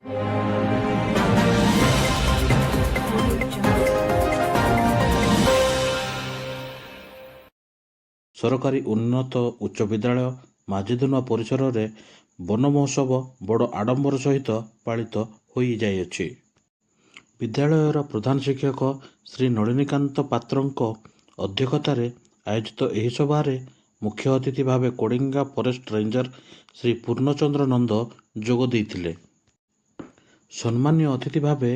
Audio Jungle. ସରକାରୀ ଉନ୍ନତ ଉଚ୍ଚ ବିଦ୍ୟାଳୟ ମାଝିଧନୁଆ ପରିସରରେ ବନ ମହୋତ୍ସବ ବଡ଼ ଆଡ଼ମ୍ବର ସହିତ ପାଳିତ ହୋଇଯାଇଅଛି। ବିଦ୍ୟାଳୟର ପ୍ରଧାନ ଶିକ୍ଷକ ଶ୍ରୀ ନଳିନୀକାନ୍ତ ପାତ୍ରଙ୍କ ଅଧ୍ୟକ୍ଷତାରେ ଆୟୋଜିତ ଏହି ସଭାରେ ମୁଖ୍ୟ ଅତିଥି ଭାବେ କୋଡ଼ିଙ୍ଗା ଫରେଷ୍ଟ ରେଞ୍ଜର ଶ୍ରୀ ପୂର୍ଣ୍ଣଚନ୍ଦ୍ର ନନ୍ଦ ଯୋଗ ଦେଇଥିଲେ। ସମ୍ମାନୀୟ ଅତିଥି ଭାବେ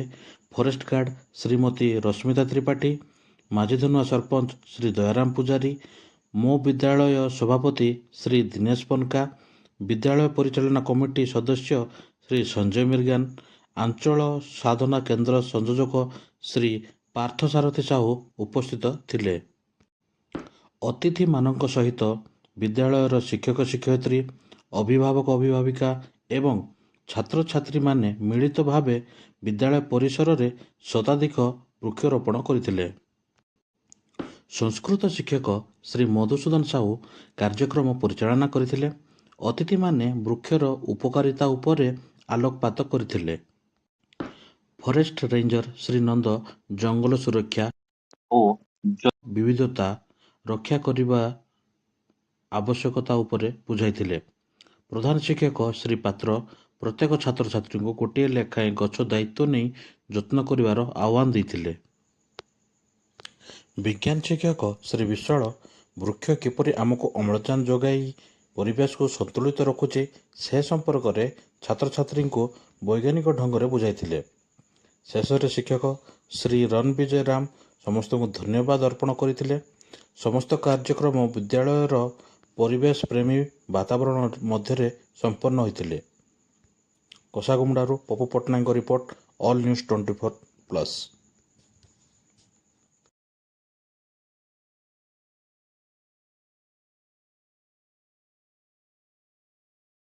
ଫରେଷ୍ଟ ଗାର୍ଡ ଶ୍ରୀମତୀ ରଶ୍ମିତା ତ୍ରିପାଠୀ, ମାଝିଧନୁଆ ସରପଞ୍ଚ ଶ୍ରୀ ଦୟାରାମ ପୂଜାରୀ, ମୋ ବିଦ୍ୟାଳୟ ସଭାପତି ଶ୍ରୀ ଦିନେଶ ପନକା, ବିଦ୍ୟାଳୟ ପରିଚାଳନା କମିଟି ସଦସ୍ୟ ଶ୍ରୀ ସଞ୍ଜୟ ମିର୍ଗାନ, ଆଞ୍ଚଳ ସାଧନା କେନ୍ଦ୍ର ସଂଯୋଜକ ଶ୍ରୀ ପାର୍ଥସାରଥୀ ସାହୁ ଉପସ୍ଥିତ ଥିଲେ। ଅତିଥିମାନଙ୍କ ସହିତ ବିଦ୍ୟାଳୟର ଶିକ୍ଷକ ଶିକ୍ଷୟିତ୍ରୀ, ଅଭିଭାବକ ଅଭିଭାବିକା ଏବଂ ଛାତ୍ରଛାତ୍ରୀମାନେ ମିଳିତ ଭାବେ ବିଦ୍ୟାଳୟ ପରିସରରେ ଶତାଧିକ ବୃକ୍ଷରୋପଣ କରିଥିଲେ। ସଂସ୍କୃତ ଶିକ୍ଷକ ଶ୍ରୀ ମଧୁସୂଦନ ସାହୁ କାର୍ଯ୍ୟକ୍ରମ ପରିଚାଳନା କରିଥିଲେ। ଅତିଥିମାନେ ବୃକ୍ଷର ଉପକାରିତା ଉପରେ ଆଲୋକପାତ କରିଥିଲେ। ଫରେଷ୍ଟ ରେଞ୍ଜର ଶ୍ରୀ ନନ୍ଦ ଜଙ୍ଗଲ ସୁରକ୍ଷା ଓ ବିବିଧତା ରକ୍ଷା କରିବା ଆବଶ୍ୟକତା ଉପରେ ବୁଝାଇଥିଲେ। ପ୍ରଧାନ ଶିକ୍ଷକ ଶ୍ରୀ ପାତ୍ର ପ୍ରତ୍ୟେକ ଛାତ୍ରଛାତ୍ରୀଙ୍କୁ ଗୋଟିଏ ଲେଖାଏଁ ଗଛ ଦାୟିତ୍ୱ ନେଇ ଯତ୍ନ କରିବାର ଆହ୍ୱାନ ଦେଇଥିଲେ। ବିଜ୍ଞାନ ଶିକ୍ଷକ ଶ୍ରୀ ବିଶ୍ୱାଳ ବୃକ୍ଷ କିପରି ଆମକୁ ଅମ୍ଳଜାନ ଯୋଗାଇ ପରିବେଶକୁ ସନ୍ତୁଳିତ ରଖୁଛି, ସେ ସମ୍ପର୍କରେ ଛାତ୍ରଛାତ୍ରୀଙ୍କୁ ବୈଜ୍ଞାନିକ ଢଙ୍ଗରେ ବୁଝାଇଥିଲେ। ଶେଷରେ ଶିକ୍ଷକ ଶ୍ରୀ ରଣବିଜୟ ରାମ ସମସ୍ତଙ୍କୁ ଧନ୍ୟବାଦ ଅର୍ପଣ କରିଥିଲେ। ସମସ୍ତ କାର୍ଯ୍ୟକ୍ରମ ବିଦ୍ୟାଳୟର ପରିବେଶ ପ୍ରେମୀ ବାତାବରଣ ମଧ୍ୟରେ ସମ୍ପନ୍ନ ହୋଇଥିଲେ। କୋଷାଗୁମୁଡ଼ାରୁ ପପୁ ପଟ୍ଟନାୟକଙ୍କ ରିପୋର୍ଟ, ଅଲ୍ ନ୍ୟୁଜ୍ 24 ପ୍ଲସ୍।